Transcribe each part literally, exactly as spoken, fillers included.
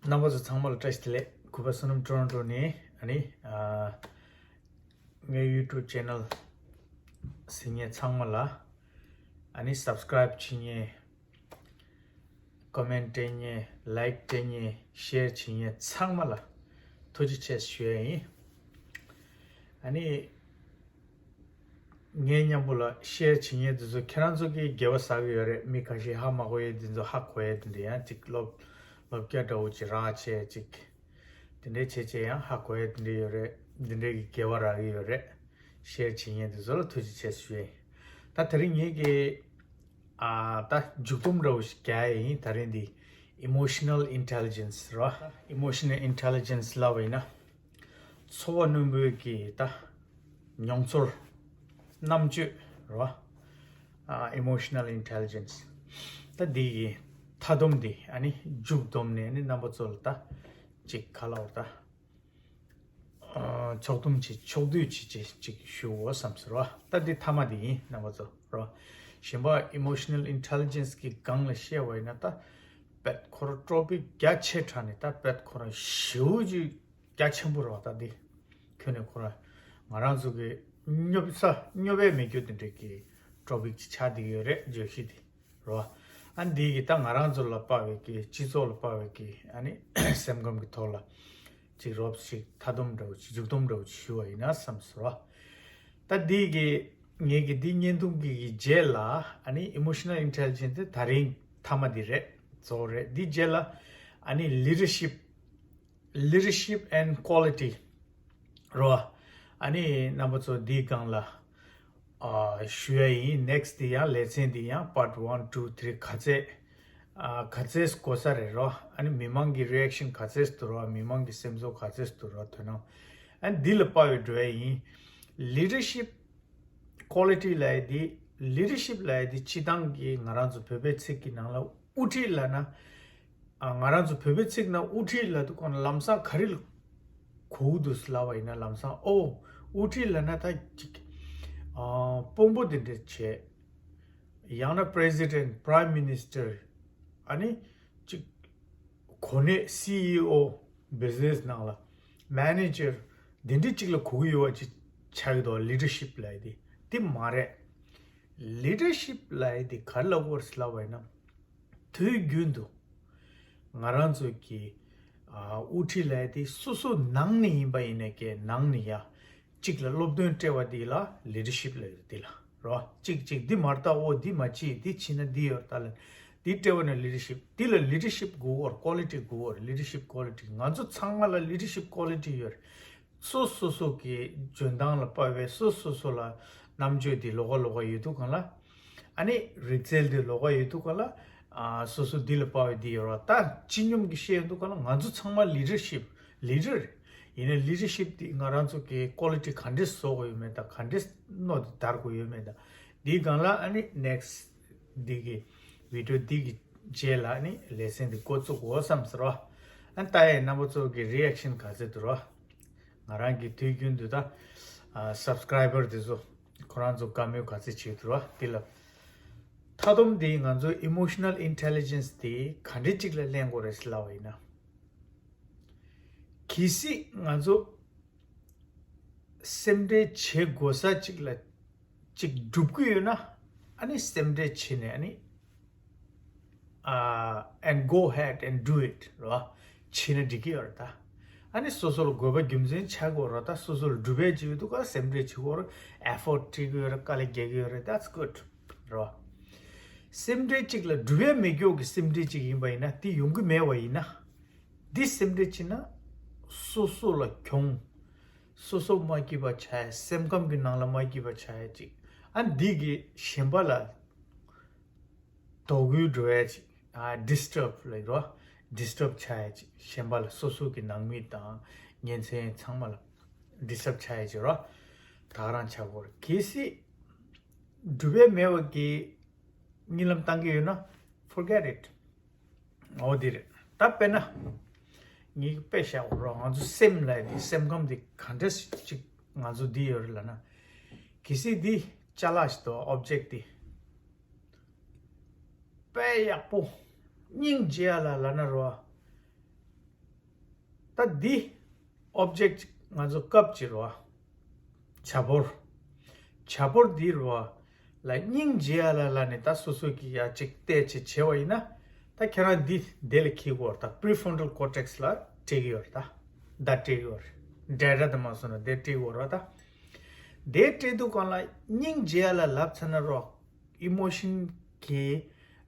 རྣམ་པ་ཚོ་ཚང་མ་ལ་བཀྲ་ཤིས་བདེ་ལེགས། གུས་པ་བསོད་ནམས་ཊོ་རོན་ཊོ་ནས་ཨ་ནི་ཨ་ངའི་ཡུ་ཊུབ་ཅེ་ནལ་གཟིགས་མཁན་ཚང་མ་ལ་ཨ་ནི་སབ་སི་ཀ་རའིབ་བྱེད་མཁན། ཀོ་མེན་ཊི་སྤྲད་མཁན། ལའིཀ་སྤྲད་མཁན། ཤེར་བྱེད་མཁན་ཚང་མ་ལ་ཐུགས་རྗེ་ཆེ་ཞུ་ཡ་ཡིན། ཨ་ནི་ངའི་མཉམ་པོ་ལ་ཤེར་བྱེད་མཁན་དེ་ཚོ་ཁྱེད་རང་ཚོ་གིས་དགེ་བ་བསགས་ཀྱི་ཡོད་རེད། མི་ཁ་ཤས་ཧ་མ་གོ་ཡས་དེ་ཚོ་ཧ་གོ་ཡས་དེ་འདྲ་ཡང་ཅིག་སློབ་སློབ་རྒྱ་འདྲ་བོ་ཅིག་རག་བྱས་ཅིག་དེ་འདྲའི་བྱས་བྱས་ཡང་ཧ་གོ་ཡས་དེ་འདྲ་ཡོད་རེད། དེ་འདྲའི་གི་དགེ་བ་རག་གི་ཡོད་རེད། ཤེར་བྱེད་མཁན་དེ་ཚོ་ལ་ཐུགས་རྗེ་ཆེ་ཞུ་ཡས་ཡིན། ད་དེ་རིང་ངེད་ཀྱི་ཨ་ད་མཇུག་སྡོམ་འདྲ་བོ་ཞིག་རྒྱག་ཡས་ཡིན། ད་རིང་འདི་ཨི་མོ་ཤི་ནལ་ཨིན་ཊེ་ལི་ཇེན་སི་རེད་བ། ཨི་མོ་ཤི་ནལ་ཨིན་ཊེ་ལི་ཇེན་སི་ལབ་པ་ཡིན་ན། ཚོར་བ་རྣོན་པོའི་གི་ད་མྱོང་ཚོར། རྣམ་དཔྱོད་རེད་བ། ཨ་ཨི་མོ་ཤི་ནལ་ཨིན་ཊེ་ལི་ཇེན་སི། ད་འདི་གི་མཐའ་སྡོམ་འདི་ཨ་ནི་མཇུག་སྡོམ་ནས་ཨ་ནི་རྣམ་པ་ཚོ་ལ་ད་ཅིག་ག་ལབ་དགོས་རེད་ད། ཨ་ཕྱོགས་བསྡོམས་བྱེད། ཕྱོགས་བསྡུས་བྱེད་ཅེས་ཅིག་ཞུའོ་བསམ་ཟེར་བ། ད་འདི་མཐའ་མ་འདི་ཡིན། རྣམ་པ་ཚོ་རོ། གཞན་པ་ཨི་མོ་ཤི་ནལ་ཨིན་ཊེ་ལི་ཇེན་སི་གི་སྒང་ལ་བཤད་པ་ཡིན་ན་ད་དཔེ་ཁོ་རང་ཊོ་པིག་རྒྱ་ཆེ་དྲགས་ནས་ད་དཔེ་ཁོ་རང་ཞེ་པོ་ཅིག་རྒྱ་ཆེན་པོ་རེད་བ། ད་འདི་ཁྱོན་ནས་ཁོ་རང་ང་རང་ཚོ་གི་སྙོབ་ས་སྙོབ་ཡས་མེད་རྒྱུ་དེ་འདྲའི་གི་ཊོ་པིག་ཅིག་ཆགས་བསྡད་ཀྱི་ཡོད་རེད། བརྗོད་གཞི་འདི། རེད་བ། ཨ་འདི་གི་ད་ང་རང་ཚོ་ལ་དཔག་པའི་གི་སྤྱི་ཚོགས་ལ་དཔག་པའི་གི་ཨ་ནི་སེམས་ཁམས་ཀྱི་ཐོག་ལ་ཅིག་རོབ་ཅིག་མཐའ་སྡོམ་འདྲ་བོ་ཅིག་མཇུག་སྡོམ་འདྲ་བོ་ཅིག་ཞུ་བ་ཡིན་ན་བསམ་སོང་ར། ད་འདི་གི་ངེད་ཀྱི་འདི་བརྙན་ཐུང་གི་གི་རྗེས་ལ་ཨ་ནི་ཨི་མོ་ཤི་ནལ་ཨིན་ཊེ་ལི་ཇེན་སི་དེ་ད་རིང་མཐའ་མ་འདི་རེད། རྫོགས་རེད། འདི་རྗེས་ལ་ཨ་ནི་ལི་ཌར་ཤིབ། Leadership and quality རོ། ཨ་ནི་རྣམ་པ་ཚོ་འདིའི་སྒང་ལ་ཨ་ཞུ་ཡ་ཡིན། ནེག་སི་འདི་ཡང་ལེ་ཚན་འདི་ཡང་པཱར་ཊི་ཝན་ཊུ་ཐི་རི་ག་ཚད་ཨ་ག་ཚད་དགོས་ས་རེད་རོ། ཨ་ནི་མི་མང་གི་རི་ཨེག་ཤན་ག་ཚད་འདུག་རོ། མི་མང་གི་སེམས་ཚོར་ག་ཚད་འདུག་རོ། དོ་སྣང་ཨ་ནི་འདི་ལ་དཔག་པའི་འགྲོ་ཡ་ཡིན། Leadership quality ལབ་ཡ་འདི། Leadership ལབ་ཡ་འདི་སྤྱིར་བཏང་གི་ང་རང་ཚོ་བོད་པའི་ཚིག་གི་ནང་ལ་དབུ་ཁྲིད་ལབ་ན། ཨ་ང་རང་ཚོ་བོད་པའི་ཚིག་ནང་དབུ་ཁྲིད་ལབ་དུས་ཀ་ན་ལམ་སང་ག་རེ་ལ་གོ་གི་འདུག་ཟེར་ལབ་པ་ཡིན་ན། ལམ་སང་ཨོ་དབུ་ཁྲིད་ལབ་ན་ད་ཅིག་ཨ་དཔོན་པོ་དེ་འདྲ་བྱས། ཡང་ན་པི་རེ་སི་ཌེན་ཊི། པི་རའིམ་མི་ནིས་ཊར། ཨ་ནི་ཅིག་གོ་གནས་སི་ཨི་ཨོ། བི་ཛི་ནེ་སི་ནང་ལ་མེ་ནེ་ཇར་འདི་འདྲ་ཅིག་ལ་གོ་གི་ཡོད་པ་ཅིག་ཆགས་ཀྱི་འདུག་ལི་ཌར་ཤིབ་ལབ་ཡ་དེ་དེ་མ་རེད། ལི་ཌར་ཤིབ་ལབ་ཡ་དེ་ག་རེ་ལབ་དགོས་རེད་ལབ་པ་ཡིན་ན། དུས་རྒྱུན་དུ་ང་རང་ཚོ་གི་ཨ་དབུ་ཁྲིད་ལབ་ཡ་དེ་སོ་སོ་ནང་ནས་ཡིན་པ་ཡིན་ནའི་ཀྱེ་ནང་ནས་ཡ་གཅིག་ལ་སློབ་སྟོན་སྤྲད་པ་འདི་ལ་ལི་ཌར་ཤིབ་ལབ་ཡོད་རེད། འདི་ལ་རོ། གཅིག་གཅིག་འདི་མ་རེད་ད། འོ་འདི་མ་བྱེད། འདི་བྱེད་ན་འདི་ཡོད་རེད་ད་ལབ། འདི་སྤྲད་པ་ན་ལི་ཌར་ཤིབ། འདི་ལ་ལི་ཌར་ཤིབ་དགོས་རེད། ཀོ་ལི་ཊི་དགོས་རེད། ལི་ཌར་ཤིབ་ཀོ་ལི་ཊི། ང་ཚོ་ཚང་མ་ལ་ལི་ཌར་ཤིབ་ཀོ་ལི་ཊི་ཡོད་རེད། སོ་སོ་སོ་གི་འཇོན་ཐང་ལ་དཔག་པའི་སོ་སོ་སོ་ལ་རྣམ་དཔྱོད་འདི་ལོགས་ཀ་ལོགས་ཀ་ཡོད་དུས་སྒང་ལ། ཨ་ནི་རིག་རྩལ་འདི་ལོགས་ཀ་ཡོད་དུས་སྒང་ལ། ཨ་སོ་སོ་འདི་ལ་དཔག་པའི་འདི་ཡོད་རེད། ད་སྤྱི་སྙོམས་ཀྱི་བཤད་ཡོང་དུས་སྒང་ལ་ང་ཚོ་ཚང་མ་ལི་ཌར་ཤིབ། ལི་ཌར་ཡིན་ན་ལི་ཌར་ཤིབ་འདི་ང་རང་ཚོ་གི་ཀོ་ལི་ཊི་ག་འདྲས་བཟོ་དགོས་ཡོད་མེད་དང་། ག་འདྲས་སྣོད་དེ་དར་དགོས་ཡོད་མེད་དང་། འདིའི་སྒང་ལ་ཨ་ནི་ནེག་སི་འདི་གི་བི་ཌི་ཡོ་འདི་གི་རྗེས་ལ་ཨ་ནི་ལེ་ཚན་འདི་འགོ་བཙུགས་དགོས་བསམ་ཟེར་བ། ཨ་ནི་ལྟ་ཡས་རྣམ་པ་ཚོ་གི་རི་ཨེག་ཤན་ག་ཚད་འདུག་ར། ང་རང་གི་དུས་རྒྱུན་དུ་ད་ཨ་སབ་སི་ཀ་རའི་བར་དེ་ཚོ་ཁོ་རང་ཚོ་བཀའ་མོལ་ག་ཚད་བྱེད་འདུག་ར། འདི་ལ་མཐའ་སྡོམ་འདི་ང་ཚོ་ཨི་མོ་ཤི་ནལ་ཨིན་ཊེ་ལི་ཇེན་སི་འདི་ག་འདྲས་ཅིག་ལ་ལེན་དགོས་རེད་ཟེར་ལབ་པ་ཡིན་ན། གལ་སྲིད་ང་ཚོ་སེམས་ཁྲལ་བྱེད་དགོས་ས་ཅིག་ལ་ཅིག་སྒྲུབ་ཀྱི་ཡོད་ན། ཨ་ནི་སེམས་ཁྲལ་བྱེད་ནས་ཨ་ནི་ཨ་and go ahead and do it རོ། བྱེད་ན་འགྲིག་གི་ཡོད་རེད་ད། ཨ་ནི་སོ་སོ་ལ་དགོས་པ་རྒྱུ་མཚན་ཆགས་ཀྱི་ཡོད་རེད་ད། སོ་སོ་ལ་སྒྲུབ་ཡས་ཅིག་ཡོད་དུས་ཀ་སེམས་ཁྲལ་བྱེད་ཀྱི་ཡོད་རེད། ཨེ་ཕོར་ཊི་སྤྲད་ཀྱི་ཡོད་རེད། དཀའ་ལས་རྒྱག་གི་ཡོད་རེད། That's good རོ། སེམས་ཁྲལ་ཅིག་ལ་སྒྲུབ་ཡས་མེད་རྒྱུ་གི་སེམས་ཁྲལ་ཅིག་ཡིན་པ་ཡིན་ན། དེ་ཡོང་གི་མེད་པ་ཡིན་ན། འདི་སེམས་ཁྲལ་བྱེད་ན་སོ་སོ་ལ་གྱོང་། སོ་སོ་མ་སྐྱིད་པ་ཆགས་ཡ། སེམས་ཁམས་ཀྱི་ནང་ལ་མ་སྐྱིད་པ་ཆགས་ཡ་ཅིག་ཨ་འདི་གི་གཞན་པ་ལ་དོ་ཁུར་འགྲོ་ཡ་ཅིག་ཨ་ཌིས་ཊབ་ལབ་རོ། ཌིས་ཊབ་ཆགས་ཡ་ཅིག་གཞན་པ་ལ་སོ་སོ་གི་ནང་མི་དང་ཉེ་ཚན་ཚང་མ་ལ་ཌིས་ཊབ་ཆགས་ཡ་ཅིག་རོ། ད་ག་རང་ཆགས་ཀྱི་ཡོད་རེད། གལ་སྲིད་སྒྲུབ་ཡས་མེད་པ་གི་གཉིད་ལམ་བཏང་གི་ཡོད་ན། Forget it འོ་འདི་རེད། ད་དཔེར་ན་ངས་དཔེ་བཞག་རོགས། ང་ཚོ་སེམས་ལབ་ཡ་འདི། སེམས་ཁམས་འདི་ག་འདྲ་ཞིག་ང་ཚོ་འདི་ཡོད་རེད་ལབ་ན། གལ་སྲིད་འདི་ཅ་ལག་ཞིག་འདུག་ཨོབ་ཇེག་འདི་དཔེ་ཡག་པོ་སྙིང་རྗེ་ཡ་ལ་ལབ་ན་རོ། ད་འདི་ཨོབ་ཇེག་ང་ཚོ་ཀབ་ཅིག་རེད་བ། བྱ་ཕོར། བྱ་ཕོར་འདི་རེད་བ། ལ་སྙིང་རྗེ་ཡ་ལ་ལ་ནི་ད་སོ་སོ་གི་ཡ་ཅིག་བལྟས་ཅིག་བྱས་པ་ཡིན་ན། ད་ཁྱེད་རང་འདི་དེ་ལ་འཁྱེར་དགོས་རེད། ད་པི་རི་ཕོན་ཊལ་ཀོར་ཊེག་སི་ལ་སྤྲད་ཀྱི་ཡོད་རེད། ད་ད་སྤྲད་ཀྱི་ཡོད་རེད། ཌེ་ཊ་དེ་མ་སོང་ན་དེ་སྤྲད་ཀྱི་ཡོད་རེད། ད་དེ་སྤྲད་དུས་སྒང་ལ་སྙིང་རྗེ་ཡ་ལ་ལབ་ཚར་ན་རོགས། ཨི་མོ་ཤན་གྱི་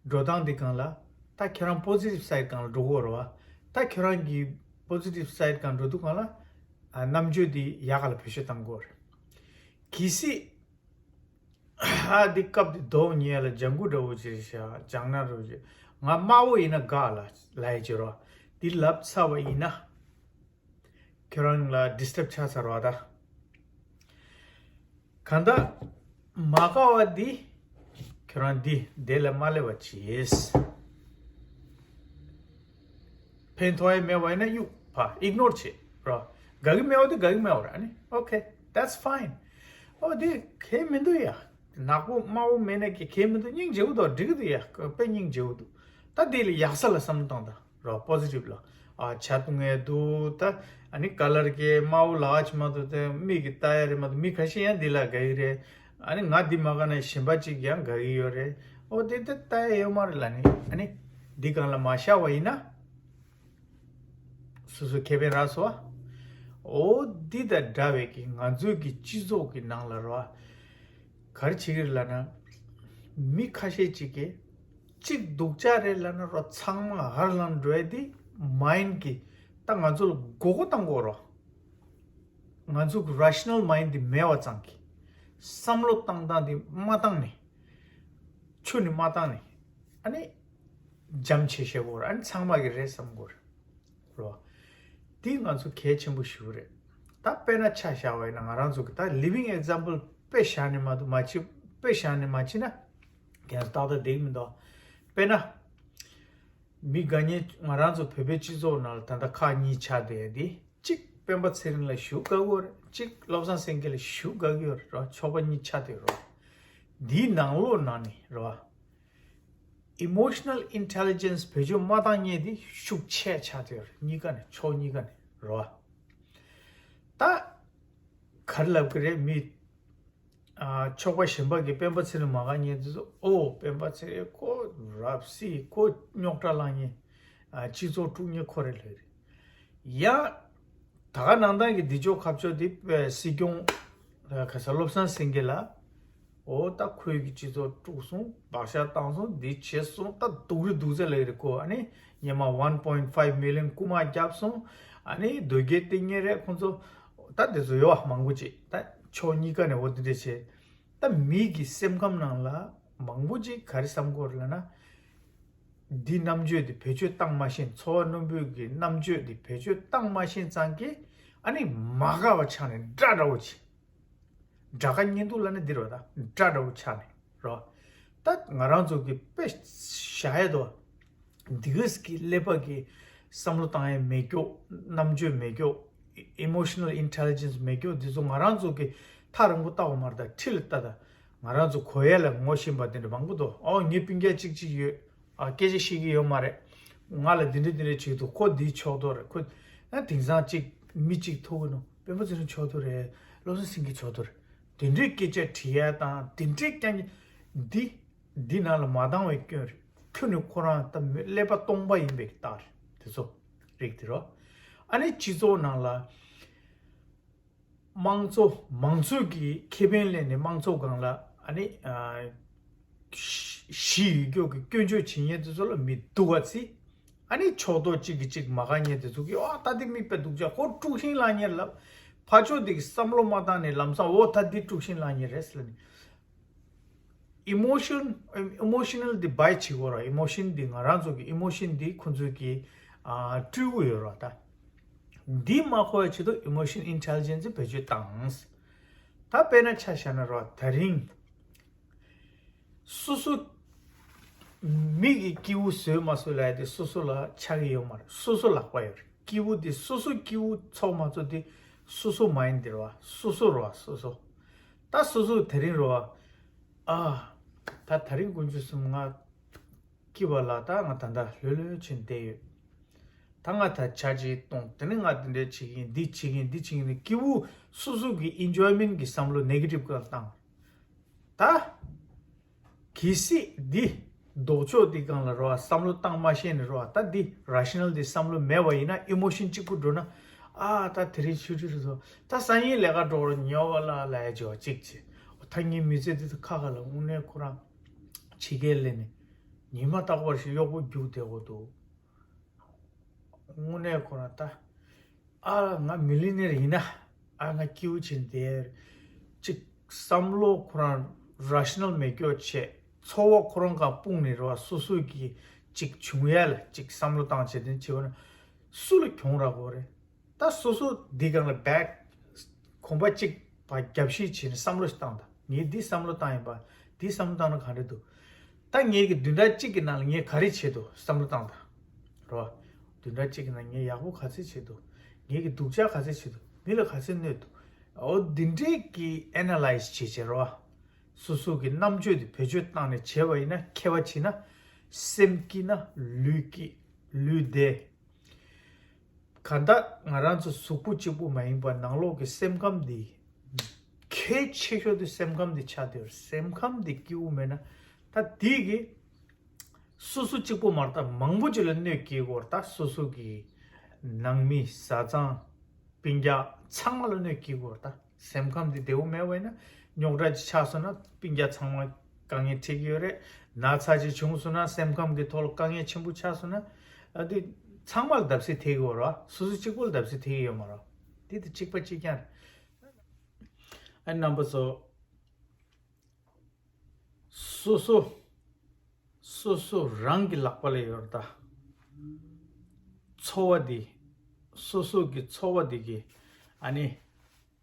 འགྲོ་སྟངས་འདི་སྒང་ལ། ད་ཁྱོད་རང་པོ་སི་ཊིབ་སའིཌ་སྒང་ལ་འགྲོ་དགོས་རེད་བ། ད་ཁྱོད་རང་གི་པོ་སི་ཊིབ་སའིཌ་སྒང་འགྲོ་དུས་སྒང་ལ། ཨ། རྣམ་དཔྱོད་འདི་ཡག་ག་ལ་བེད་སྤྱོད་གཏང་དགོས་རེད། གལ་སྲིད། ཨ། འདི་སྐབས་འདི་རྡོ་ཉལ་ལ་ལྗང་གུ་འདྲ་བོ་ཅིག་རེད་ཤག་ལྗང་ནག་འདྲ་བོ་ཅིག་ང་དམར་པོ་ཡིན་ན་དགའ་ལ་ལབ་ཡ་ཅིག་རེད་བ། འདི་ལབ་ཚར་བ་ཡིན་ན། ཁྱོད་རང་ལ་ཌིས་ཊབ་ཆགས་ཚར་བ་ད། གང་ལྟར་མ་དགའ་བ་འདི་ཁྱོད་རང་འདི་དེ་ལ་མ་སླེབས་པ་བྱས། ཕན་ཐོགས་ཡ་མེད་པ་ཡིན་ན་གཡུག་ཕ་ཨིག་ནོར་བྱེད་རོ། དགའ་གི་མེད་པ་འདི་དགའ་གི་མེད་པ་རེད། ཨ་ནི་ཨོ་ཁེ། that's fine. ཨོ་འདི་གལ་མི་འདུག་ཡ། ནག་པོ་དམར་པོ་མེད་ན་གི་གལ་མི་འདུག་སྙིང་རྗེ་པོ་འདུག་འགྲིག་གི་འདུག་ཡ། དཔེ་སྙིང་རྗེ་པོ་འདུག་ད་འདི་ལ་ཡག་ས་ལ་བསམ་བློ་བཏང་དང་། རོ། པོ་སི་ཊིབ་ལ། ཨ། ཇ་བཏུང་ཡས་འདུག་ད། ཨ་ནི་ཀ་ལར་གྱི་དམར་པོ་ལ་ཆ་མ་འདུག་དེ་མིག་གིས་ལྟ་ཡ་རེད་མ་གཏོགས། མི་ཁ་ཤས་ཡང་འདི་ལ་དགའ་གི་རེད། ཨ་ནི་ང་འདི་མ་དགའ་ན་གཞན་པ་གཅིག་ཡང་དགའ་གི་ཡོད་རེད། ཨོ་དེ་དེ་ལྟ་ཡ་ཡོད་མ་རེད་ལབ་ནི། ཨ་ནི་འདི་སྒང་ལ་མ་བཞག་པ་ཡིན་ན། སོ་སོ་ཁེ་ཕན་རག་སོང་བ། ཨོ་འདི་དང་འདྲ་བའི་གི་ང་ཚོའི་གི་སྤྱི་ཚོགས་ཀྱི་ནང་ལ་རོ། ག་རེ་བྱེད་ཀྱི་རེད་ལབ་ན། མི་ཁ་ཤས་ཅིག་གིས་གཅིག་སྡུག་ཅག་རེད་ལབ་ན་རོ། ཚང་མ་ཧར་ལངས་འགྲོ་ཡ་དེ་མའིན་ཌི་གིས་ད་ང་ཚོ་ལ་མགོ་སྐོར་བཏང་གི་ཡོད་རོ། ང་ཚོ་གི་རེ་ཤ་ནལ་མའིན་ཌི་དེ་མེད་པ་ཙང་གིས་བསམ་བློ་བཏང་སྟངས་དེ་མ་བཏང་ནས། ཆུ་ནས་མ་བཏང་ནས། ཨ་ནི་འཇམ་བྱེད་ཤེས་དགོས་རེད། ཨ་ནི་ཚང་མ་གི་རེད་བསམ་དགོས་རེད། རོ། འདི་ང་ཚོ་གལ་ཆེན་པོ་ཞིག་རེད། ད་དཔེར་ན་ཆ་བཞག་པ་ཡིན་ན། ང་རང་ཚོ་གི་ད་ལི་ཝིང་ཨེག་ཛམ་པལ་དཔེ་བཞག་ནས་མ་གཏོགས་མ་བྱེད། དཔེ་བཞག་ནས་མ་བྱེད་ན་ཁྱེད་ཚོ་ཏག་ཏག་བསྡད་ཀྱི་མི་འདུག་དཔེར་ན། མི་དགའ་ཉེ་ང་རང་ཚོ་བོད་པའི་སྤྱི་ཚོགས་ནང་ལ་ད་ལྟ་ཁག་གཉིས་ཆགས་བསྡད་ཡ་འདི། གཅིག་སྤེན་པ་ཚེ་རིང་ལ་ཞེ་པོ་དགའ་གི་ཡོད་རེད། གཅིག་བློ་བཟང་སེང་གེ་ལ་ཞེ་པོ་དགའ་གི་ཡོད་རེད་རོ། ཕྱོགས་པ་གཉིས་ཆགས་བསྡད་ཡོད་རོ། འདིའི་ནང་ལོགས་ནང་ནས་རོ། ཨི་མོ་ཤ་ནལ་ཨིན་ཊེ་ལི་ཇེན་སི་བེད་སྤྱོད་མ་བཏང་མཁན་དེ་ཤུགས་ཆེ་ཆགས་བསྡད་ཡོད་རེད། གཉིས་ཀ་ནས། ཕྱོགས་གཉིས་ཀ་ནས་རོ། ད་ག་རེ་ལབ་ཀྱི་རེད། མི་ཨ། ཕྱོགས་པ་གཞན་པ་གིས་སྤེན་པ་ཚེ་རིང་མ་དགའ་མཁན་དེ་ཚོ། ཨོ་སྤེན་པ་ཚེ་རིང་ཁོ་རབ་སྲིད། ཁོ་རྙོག་དྲ་བསླངས་མཁན། ཨ། སྤྱི་ཚོགས་དཀྲུག་མཁན་ཁོ་རེ་ལོས་རེད། ཡང་ད་ག་ནང་བཞིན་གྱི་འདི་ཕྱོགས་ཁ་ཕྱོགས་དེ་སྲིད་སྐྱོང་། ཨ། ག་ས་བློ་བཟང་སེང་གེ་ལ། ཨོ་ད་ཁོས་གི་སྤྱི་ཚོགས་དཀྲུགས་སོང་། བག་ཆགས་བཏང་སོང་། འདི་བྱས་སོང་། ད་སྡུག་རུ་སྡུག་ཚད་ལ་ཡོད་རེད་ཁོ། ཨ་ནི་ཉི་མ་one point five million རྐུ་མ་བརྒྱབ་སོང་། ཨ་ནི་དོལ་རྒྱལ་བསྟེན་མཁན་རེད་ཁོང་ཚོ། ད་དེ་ཚོ་ཡོད་པ་མང་པོ་ཅིག་ད་ཕྱོགས་གཉིས་ཀ་ནས་འོ་དེ་འདྲས་བྱས། ད་མི་གི་སེམས་ཁམས་ནང་ལ་མང་པོ་ཅིག་ག་རེ་བསམ་གྱི་ཡོད་རེད་ལབ་ན། འདི་རྣམ་དཔྱོད་འདི་བེད་སྤྱོད་བཏང་མ་ཤེས། འཚོ་བ་རྣོན་པོའི་གི་རྣམ་དཔྱོད་འདི་བེད་སྤྱོད་བཏང་མ་ཤེས་ཙང་གི། ཨ་ནི་མ་དགའ་བ་ཆགས་ནས་དགྲ་འདྲ་བོ་བྱེད། དགྲ་དགའ་གཉེན་སྡུག་ལབ་ན་འདི་རེད་བ། ད་དགྲ་འདྲ་བོ་ཆགས་ནས་རོ། ད་ང་རང་ཚོ་གི་དཔེ་བཞག་ཡས་དོ། འདི་གས་ཀྱི་ཀླད་པ་གི་བསམ་བློ་བཏང་ཡས་མེད་ཀྱོག་རྣམ་དཔྱོད་མེད་ཀྱོག་ཨི་མོ་ཤ་ནལ་ཨིན་ཊེ་ལི་ཇེན་སི་མེད་ཀྱོག་འདི་ཚོ་ང་རང་ཚོ་གི་ཐག་རིང་པོ་ལྟ་བ་མ་རེད། ད་འཁྲིས་ལ་ལྟ། ད་ང་རང་ཚོ་གོ་ཡས་ལ་ངོ་ཤེས་པ་དེ་འདྲ་མང་པོ་འདུག་ཨོ་ངའི་སྤུན་ཀྱག་གཅིག་གཅིག་ཡོད། ཨ། སྐད་ཆ་བཤད་ཀྱི་ཡོད་མ་རེད། ང་ལ་འདི་འདྲ་འདི་འདྲ་བྱེད་འདུག་ཁོ་འདིའི་ཕྱོགས་གཏོགས་རེད། ཁོ་ཨ་དེང་སང་གཅིག་མི་གཅིག་ཐུག་གི་ནོ། སྤེན་པ་ཚེ་རིང་ཕྱོགས་གཏོགས་རེད། བློ་བཟང་སེང་གེ་ཕྱོགས་གཏོགས་རེད། དེ་འདྲའི་སྐད་ཆ་དྲི་ཡ་དང་དེ་འདྲའི་རྐྱང་འདི། འདི་ནང་ལ་མ་བཏང་བའི་སྐྱོན་རེད། ཁྱོད་ནི་ཁོ་རང་ད་མི་ཀླད་པ་སྟོང་པ་ཡིན་པའི་རྟགས་རེད། དེ་ཚོ་རིགས་དེ་རོ། ཨ་ནི་སྤྱི་ཚོགས་ནང་ལ། དམངས་གཙོ་མང་གཙོ་གི་ཁེ་ཕན་ལེན་ནས་དམངས་གཙོ་སྒང་ལ་ཨ་ནི། ཨ། ཞི་ཞི་ཡོད་རྒྱུ་གི་སྐྱོན་བརྗོད་བྱེད་མཁན་དེ་ཚོ་ལ་མི་སྡུག་པ་བརྩི། ཨ་ནི་ཕྱོགས་གཏོགས་གཅིག་གིས་གཅིག་མ་དགའ་མཁན་དེ་ཚོ་གིས། ཨ། ད་འདི་མི་དཔེ་སྡུག་ཅག་ཁོ་དཀྲུག་ཤིང་བསླངས་མཁན་ལབ། ཕར་ཕྱོགས་དེ་གིས་བསམ་བློ་མ་བཏང་ནས་ལམ་སང་འོ་ད་འདི་དཀྲུག་ཤིང་བསླངས་མཁན་རེད་ཟེར་ནས། ཨི་མོ་ཤན། ཨི་མོ་ཤ་ནལ་འདི་བའི་བྱེད་དགོས་ར། ཨི་མོ་ཤན་འདི་ང་རང་ཚོ་གི་ཨི་མོ་ཤན་འདི་ཁོ་ཚོས་ཀྱི། ཨ། སྤྲུལ་སྐུ་ཡོད་ར། ད་འདི་མ་ཁོ་ཡ་ཆེད་དུ་ཨི་མོ་ཤན་ཨིན་ཊེ་ལི་ཇེན་སི་བེད་སྤྱོད་བཏང་། ད་དཔེར་ན་ཆ་བཞག་ན་ར། ད་རིང་སོ་སོ་མི་གི་སྐྱིད་པོ་བཟོས་མ་བཟོས་ལབ་ཡ་དེ་སོ་སོ་ལ་ཆགས་ཀྱི་ཡོད་མ་རེད། སོ་སོ་ལག་པ་ཡོད་རེད། སྐྱིད་པོ་དེ་སོ་སོ་སྐྱིད་པོ་ཚོགས་མ་ཚོགས་དེ་སོ་སོ་མ་ཡིན་དེ་ར་བ། སོ་སོ་ར་བ། སོ་སོ། ད་སོ་སོ་དེ་རིང་ར་བ། ཨ། ད་དེ་རིང་དཀོན་མཆོག་གསུམ་ང་སྐྱིད་པ་ལ་ད་ང་ད་ལྟ་ལྷོད་ལྷོད་བྱས་བསྡད་ཡོད། ད་ ད་ང་ད་ཇ་ཅིག་བཏུང་། དེ་ནས་ང་འདི་འདྲ་བྱེད་ཀྱི་ཡིན། འདི་བྱེད་ཀྱི་ཡིན། འདི་བྱེད་ཀྱི་ཡིན། སྐྱིད་པོ་སོ་སོ་གི་ཨིན་ཇོའི་མེན་གི་བསམ་བློ་ནེ་གེ་ཊིབ་སྒང་བཏང་། ད་གལ་སྲིད་འདི་ལྡོག་ཕྱོགས་འདི་སྒང་ལ་རོ་བསམ་བློ་བཏང་མ་ཤེས་ནས་རོ། ད་འདི་རེ་ཤི་ནལ་འདི་བསམ་བློ་མེད་པ་ཡིན་ན། ཨི་མོ་ཤན་གཅིག་པུ་འགྲོ་ན། ཨ་ད་དེ་རིང་ཆུ་ཆུ་རུ་སོ། ད་སང་ཉིན་ལས་ཀ་འགྲོ་རོ་ཉོ་བ་ལ་ལ་ཡ་ཇོ་གཅིག་བྱེད། ད་ངའི་མི་ཚེ་འདི་ཚོ་ཁ་ཁ་ལ་དངོས་གནས་ཁོ་རང་ཕྱི་རྒྱལ་ལས་ནས་ཉི་མ་རྟག་པར་ཞིག་གཡོག་པོ་རྒྱུག་བསྡད་དགོས་འདུག། དངོས་གནས་ཁོ་རང་ད། ཨ་ང་མི་ལི་ནེར་ཡིན་ན། ཨ་ང་སྐྱིད་པོ་བྱེད་བསྡད། ཅིག་བསམ་བློ་ཁོ་རང་རེ་ཤི་ནལ་མེད་སྐྱོ་བྱས། ཚོར་བ་ཁོ་རང་གང་སྤུངས་ནས་རེད་བ། སོ་སོ་གི་ཅིག་བྱུང་ཡ་ལ་ཅིག་བསམ་བློ་བཏང་བྱས་དེ་བྱེད་པ་ན་སུ་ལ་གྱོང་རག་གོ་རེད། ད་སོ་སོ་འདི་སྒང་ལ་བེག་གོམ་པ་གཅིག་བ་རྒྱབ་བཤིག་བྱས་ནས་བསམ་བློ་ཞིག་བཏང་དང་། ངས་འདི་བསམ་བློ་བཏང་ཡིན་པ། འདི་བསམ་བློ་བཏང་ན་ག་འདྲ་འདུག། ད་ངས་ཀྱི་བདུན་ཕྲག་གཅིག་གི་ནང་ལ་ངས་ག་རེ་བྱས་འདུག་བསམ་བློ་བཏང་དང་། རོ། བདུན་ཕྲག་གཅིག་གི་ནང་ངས་ཡག་པོ་ག་ཚད་བྱས་འདུག། ངས་ཀྱི་སྡུག་ཅག་ག་ཚད་བྱས་འདུག། མི་ལ་ག་ཚད་གནོད་འདུག། འོ་འདི་འདྲས་ཀྱི་ཨེ་ན་ལའི་ཛི་བྱས་བྱས་རོ། སོ་སོ་གི་རྣམ་དཔྱོད་དེ་བེད་སྤྱོད་བཏང་ནས་བྱས་པ་ཡིན་ན། མཁས་པ་བྱས་ན་སེམས་སྐྱིད་ན་ལུས་སྐྱིད། ལུས་བདེ། གང་ལྟར་ང་རང་ཚོ་གཟུགས་པོ་གཅིག་པུ་མ་ཡིན་པར་ནང་ལོགས་ཀྱི་སེམས་ཁམས་འདི་གལ་ཆེ་ཤོས་དེ་སེམས་ཁམས་འདི་ཆགས་བསྡད་ཡོད་རེད། སེམས་ཁམས་འདི་སྐྱིད་པོ་མེད་ན་ད་འདི་གི་སོ་སོ་གཅིག་པུ་མ་རེད། ད་མང་པོ་ཅིག་ལ་གནོད་སྐྱེལ་གྱི་ཡོད་རེད། ད་སོ་སོ་གི་ནང་མི་བཟའ་ཚང་སྤུན་ཀྱག་ཚང་མ་ལ་གནོད་སྐྱེལ་གྱི་ཡོད་རེད། ད་སེམས་ཁམས་འདི་བདེ་པོ་མེད་པ་ཡིན་ན་རྙོག་དྲ་ཅིག་ཆགས་སོང་ན་སྤུན་ཀྱག་ཚང་མ་དཀའ་ངལ་འཕྲད་ཀྱི་ཡོད་རེད། ན་ཚ་ཅིག་བྱུང་སོང་ན་སེམས་ཁམས་ཀྱི་ཐོག་ལ་དཀའ་ངལ་ཆེན་པོ་ཆགས་སོང་ན་ཨ་འདི་ཚང་མ་ལ་བརྡབ་གསིག་ཐེབས་ཀྱི་ཡོད་རེད། སོ་སོ་གཅིག་པོ་ལ་བརྡབ་གསིག་ཐེབས་ཀྱི་ཡོད་མ་རེད། འདི་དེ་གཅིག་པ་གཅིག་རྐྱང་རེད། ཨ་རྣམ་པ་ཚོ། སོ་སོ། སོ་སོ་རང་གི་ལག་པ་ལ་ཡོད་རེད་ད། འཚོ་བ་འདི། སོ་སོ་གི་འཚོ་བ་འདི་གི་ཨ་ནི་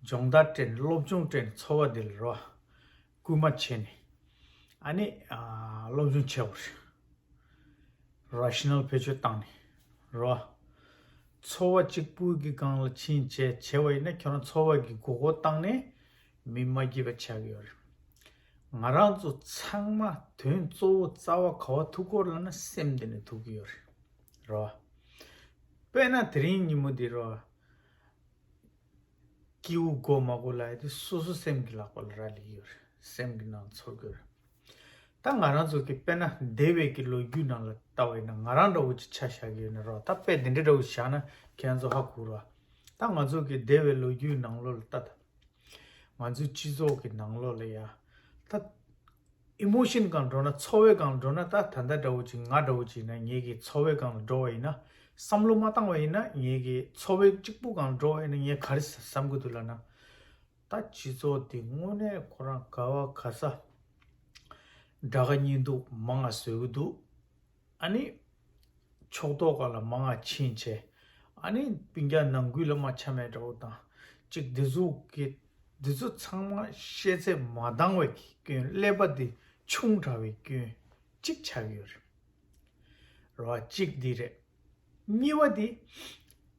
སྦྱོང་བརྡར་སྤྲད་ནས་སློབ་སྦྱོང་སྤྲད་ནས་འཚོ་བ་འདི་ལ་རོ། སྐུལ་མ་བྱས་ནས་ཨ་ནི་ཨ་སློབ་སྦྱོང་བྱེད་དགོས་རེད། རེ་ཤི་ནལ་བེད་སྤྱོད་བཏང་ནས་རོ། འཚོ་བ་གཅིག་པུ་གི་སྒང་ལ་ཕྱིན་བྱས་བྱས་པ་ཡིན་ན་ཁྱོད་རང་འཚོ་བ་གི་མགོ་སྐོར་བཏང་ནས་མི་མ་སྐྱིད་པ་ཆགས་ཀྱི་ཡོད་རེད། ང་རང་ཚོ་ཚང་མ་དོན་གཙོ་བོ་རྩ་བ་ག་བ་ཐུག་གི་ཡོད་རེད་ལབ་ན་སེམས་འདི་ནས་ཐུག་གི་ཡོད་རེད། རོ། དཔེར་ན་དེ་རིང་ཉིན་མོ་འདི་རོ། སྐྱིད་པོ་དགོས་མ་དགོས་ལབ་ཡ་དེ་སོ་སོ་སེམས་ཀྱི་ལག་པ་ལ་རག་ལས་ཀྱི་ཡོད་རེད། སེམས་ཀྱི་ནང་ཚོར་གྱི་ཡོད་རེད། ད་ང་རང་ཚོ་གི་དཔེར་ན་འདས་པའི་གི་ལོ་རྒྱུས་ནང་ལ་ལྟ་བ་ཡིན་ན་ང་རང་འདྲ་བོ་ཅིག་ཆ་བཞག་གི་ཡོད་ན་རོ། ད་དཔེ་འདི་འདྲ་འདྲ་བོ་ཞིག་བཞག་ན་ཁྱེད་རང་ཚོ་ཧ་གོ་རོ། ད་ང་ཚོ་གི་འདས་པའི་ལོ་རྒྱུས་ནང་ལོགས་ལ་ལྟ་ད། ང་ཚོའི་སྤྱི་ཚོགས་ཀྱི་ནང་ལོགས་ལ་ཡ། ད་ཨི་མོ་ཤན་སྒང་འགྲོ་ན་འཚོ་བའི་སྒང་འགྲོ་ན་ད་ད་ལྟ་འདྲ་བོ་ཅིག་ང་འདྲ་བོ་ཅིག་ཡིན་ན་ངེད་ཀྱི་འཚོ་བའི་སྒང་ལ་འགྲོ་བ་ཡིན་ན་བསམ་བློ་མ་བཏང་བ་ཡིན་ན་ངེད་ཀྱི་འཚོ་བའི་གཅིག་པུ་སྒང་ལ་འགྲོ་བ་ཡིན་ན་ངས་ག་རེ་བསམ་གྱི་འདུག་ལབ་ན། ད་སྤྱི་ཚོགས་འདི་དངོས་གནས་ཁོ་རང་ག་བ་ག་ས་དགྲ་དགའ་གཉེན་སྡུག་མང་ང་བཟོས་ཀྱི་འདུག། ཨ་ནི། ཕྱོགས་གཏོགས་སྒང་ལ་མང་ང་ཕྱིན་བྱས། ཨ་ནི་སྤུན་ཀྱག་ནང་ཁུལ་ལ་མ་ཆ་མེད་འདྲ་བོ་དང་། གཅིག་འདི་ཚོ་གི། འདི་ཚོ་ཚང་མ་ཤེས་ཚད་མ་འདང་བའི་སྐྱོན། ཀླད་པ་འདི་ཆུང་དྲགས་པའི་སྐྱོན་གཅིག་ཆགས་ཀྱི་ཡོད་རེད། རེད་བ། གཅིག་འདི་རེད། གཉིས་པ་འདི།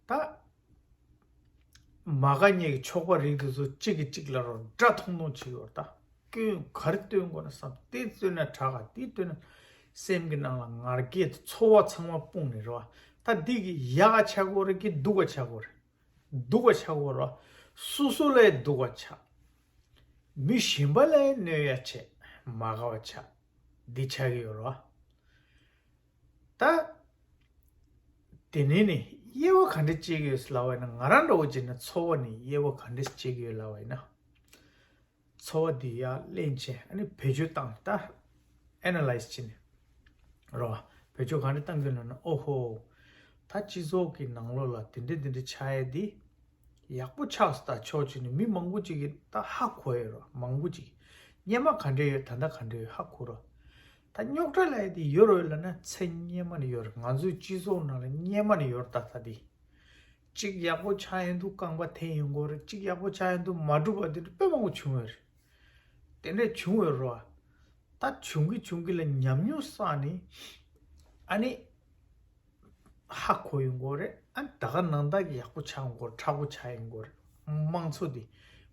ད། མ་དགའ་ཉེ་གི་ཕྱོགས་པ་རིགས་དེ་ཚོ་གཅིག་གིས་གཅིག་ལ་རོ་དགྲ་མཐོང་མཐོང་བྱེད་ཀྱི་ཡོད་རེད་ད། སྐྱོན་ག་རེ་སྟོན་དགོས་ན་བསམ། དེ་སྟོན་ན་དྲག་ག་དེ་སྟོན་ན། སེམས་ཀྱི་ནང་ལ་ང་རྒྱལ་དེ་ཚོར་བ་ཚང་མ་སྤུངས་ནས་རེད་བ། ད་འདི་གི་ཡག་ག་ཆགས་ཀྱི་ཡོད་རེད་གི་སྡུག་ག་ཆགས་ཀྱི་ཡོད་རེད། སྡུག་ག་ཆགས་ཀྱི་ཡོད་རེད་བ། སོ་སོ་ལ་སྡུག་ག་ཆགས། མི་གཞན་པ་ལ་གནོད་ཡ་བྱས། མ་དགའ་བ་ཆགས། འདི་ཆགས་ཀྱི་ཡོད་རེད་བ། ད། དེ་ནས་ནི་དབྱེ་བ་ག་འདྲ་བྱེད་ཀྱི་ཡོད་ལབ་པ་ཡིན་ན། ང་རང་འདྲ་བོ་བྱས་ན་འཚོ་བ་ནི་དབྱེ་བ་ག་འདྲ་བྱེད་ཀྱི་ཡོད་ལབ་པ་ཡིན་ན། འཚོ་བ་འདི་ཡར་གླེང་བྱས་ཨ་ནི་བེད་སྤྱོད་བཏང་ད། ཨེ་ན་ལའི་ཛི་བྱས་ནས། རོ། བེད་སྤྱོད་ག་འདྲ་བཏང་གི་ཡོད་ན། ཨོ་ཧོ། ད་སྤྱི་ཚོགས་ཀྱི་ནང་ལོགས་ལ་དེ་འདྲ་དེ་འདྲ་ཆགས་ཡ་འདི། ཡག་པོ་ཆགས་སོང་ད། ཕྱོགས་གཅིག་ནས་མི་མང་པོ་ཅིག་གིས་ད་ཧ་གོ་ཡོད་རེད། མང་པོ་ཅིག་གིས་སྔོན་མ་ག་འདྲ་ཡོད་ད་ལྟ་ག་འདྲ་ཡོད་ཧ་གོ་རེད། ད་རྙོག་དྲ་ལབ་ཡ་དེ་ཡོད་རེད་ལབ་ན་ཚེ་སྔོན་མ་ནས་ཡོད་རེད། ང་ཚོའི་སྤྱི་ཚོགས་ནང་ལ་སྔོན་མ་ནས་ཡོད་རེད་ད། ད་དེ་གཅིག་ཡག་པོ་ཆགས་ཡོང་དུས་རྐང་པ་འཐེན་ཡོང་གི་ཡོད་རེད། གཅིག་ཡག་པོ་ཆགས་ཡོང་དུས་མ་འགྲུབ་པ་དེ་འདྲ་དཔེ་མང་པོ་བྱུང་ཡོད་རེད། དེ་འདྲ་བྱུང་ཡོད་རེད་བ། ད་བྱུང་གི་བྱུང་གི་ལ་ཉམས་མྱོང་བསགས་ནས་ཨ་ནི། ཧ་གོ་ཡོང་གི་ཡོད་རེད། ཨ་ད་ག་ནང་ལྟར་གྱི་ཡག་པོ་ཆགས་ཡོང་གི་ཡོད་རེད། མཁྲེགས་པོ་ཆགས་ཡོང་གི་ཡོད་རེད། དམངས་གཙོ་འདི་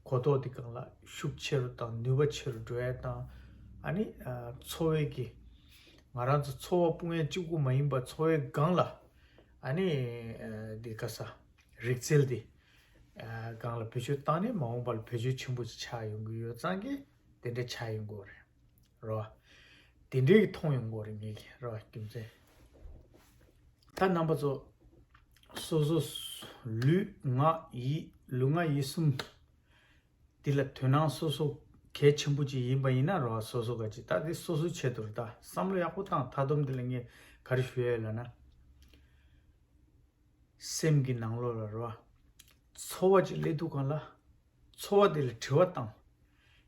གོ་རྟོགས་འདི་སྒང་ལ་ཤུགས་ཆེ་རུ་དང་ནུས་པ་ཆེ་རུ་འགྲོ་ཡ་དང་། ཨ་ནི་ཨ་འཚོ་བའི་གི་ང་རང་ཚོ་འཚོ་བ་སྤུངས་ཡ་གཅིག་པུ་མ་ཡིན་པ་འཚོ་བའི་སྒང་ལ་ ཨ་ནི་འདི་ག་ས་རིག་རྩལ་འདི་སྒང་ལ་བེད་སྤྱོད་བཏང་ནས་མ་འོངས་པ་ལ་བེད་སྤྱོད་ཆེན་པོ་ཅིག་ཆགས་ཡོང་གི་ཡོད་ཙང་གི་དེ་འདྲ་ཆགས་ཡོང་གི་ཡོད་རེད། རོ། དེ་འདྲའི་གི་མཐོང་ཡོང་གི་རེད་ངེད་ཀྱི་རོ་རྒྱུ་མཚན། ད་རྣམ་པ་ཚོ་སོ་སོ་ལུས་ངག་ཡིད་ལུས་ངག་ཡིད་གསུམ། འདི་ལ་དོ་སྣང་སོ་སོ་གལ་ཆེན་པོ་ཅིག་ཡིན་པ་ཡིན་ན་རོ། སོ་སོ་ག་ཅིག་ད་འདི་སོ་སོའི་ཆེད་དུ་རེད། ད་བསམ་བློ་ཡག་པོ་བཏང་། མཐའ་སྡོམ་འདི་ལ་ངས་ག་རེ་ཞུ་ཡ་ཡོད་ལབ་ན། སེམས་ཀྱི་ནང་ལོགས་ལ་རོ། ཚོར་བ་ཅིག་སླེབས་དུས་སྒང་ལ། ཚོར་བ་འདི་ལ་དྲི་བ་བཏང་།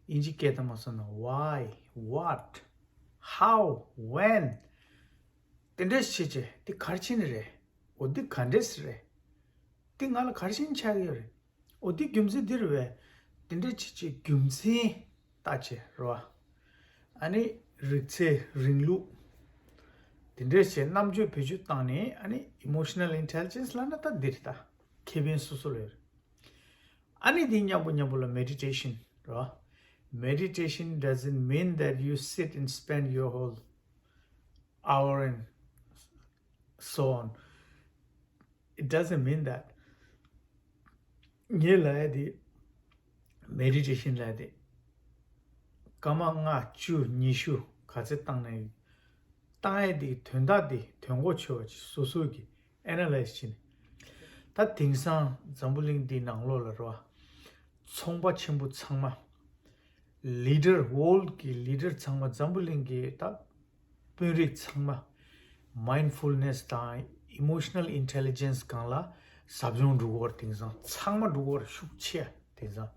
དབྱིན་ཇི་སྐད་དུ་མ་སོང་ན། Why? What? How? When? དེ་འདྲ་བྱེད་བྱེད་འདི་ག་རེ་བྱས་ནས་རེད། འོ་འདི་ག་འདྲས་རེད། འདི་ང་ལ་ག་རེ་བྱས་ནས་ཆགས་ཀྱི་ཡོད་རེད། འོ་འདི་རྒྱུ་མཚན་འདི་རེད་པས། དེ་འདྲ་བྱེད་བྱེད་རྒྱུ་མཚན་ལྟ་བྱེད་རོ། ཨ་ནི་རིག་རྩལ་རིང་ལུགས། དེ་འདྲ་བྱས་རྣམ་དཔྱོད་བེད་སྤྱོད་བཏང་ནས་ཨ་ནི་emotional intelligence ལབ་ན་ད་འདི་རེད། ད་ཁེ་ཕན་སོ་སོ་ལ་ཡོད་རེད། ཨ་ནི་འདི་མཉམ་པོ་མཉམ་པོ་ལ་meditation རོ། Meditation doesn't mean that you sit and spend your whole hour and so on. It doesn't mean that. ངས་ལབ་ཡ་དེ་meditation ལབ་ཡ་དེ་སྐར་མ་ལྔ་བཅུ་ཉི་ཤུ་ག་ཚོད་བཏང་ན་ཡང་བཏང་ཡ་དེ་དོན་དག་དེ་དོན་གོ་ཆོད་པ་ཅིག་སོ་སོ་གིས་analyze བྱས་ནས། ད་དེང་སང་འཛམ་བུ་གླིང་འདིའི་ནང་ལོགས་ལ་རོ། ཚོང་པ་ཆེན་པོ་ཚང་མ། leader, world གི་leader ཚང་མ་འཛམ་བུ་གླིང་གི་ད་དཔོན་རིགས་ཚང་མ་mindfulness དང་emotional intelligence སྒང་ལ་ཟབ་སྦྱོང་འགྲོ་གི་ཡོད་རེད། དེང་སང་ཚང་མ་འགྲོ་གི་ཡོད་རེད། ཤུགས་ཆེ་དེང་སང་།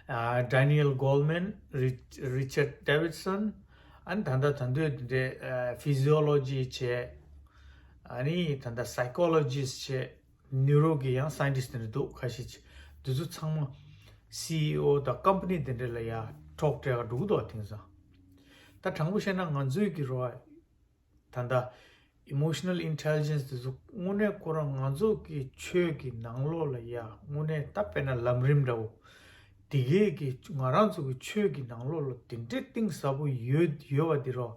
ཨ། Daniel Goleman, Rich- Richard Davidson, ཨ་ནི་ད་ལྟ་ད་དུང་དེ་འདྲའི་ཨ་physiology བྱས། ཨ་ནི་ད་ལྟ་psychologist བྱས། neuro གི་ཡང་scientist དེ་འདྲ་འདུག་ཁ་ཤས་ཅིག་འདི་ཚོ་ཚང་མ་CEO དང་company དེ་འདྲ་ལ་ཡ་talk སྤྲད་ག་འགྲོ་གི་འདུག་དེང་སང་། ད་དྲང་པོ་བཤད་ན་ང་ཚོའི་གི་རོ། ད་ལྟ་emotional intelligence དེ་ཚོ་དངོས་གནས་ཁོ་རང་ང་ཚོ་གི་ཆོས་ཀྱི་ནང་ལོགས་ལ་ཡ་དངོས་གནས་ད་དཔེར་ན་ལམ་རིམ་འདྲ་བོ། དེ་གས་ཀྱི་ང་རང་ཚོ་གི་ཆོས་ཀྱི་ནང་ལོགས་ལ་དེ་འདྲའི་གཏིང་ཟབ་པོ་ཡོད་ཡོད་པ་དེ་རོ།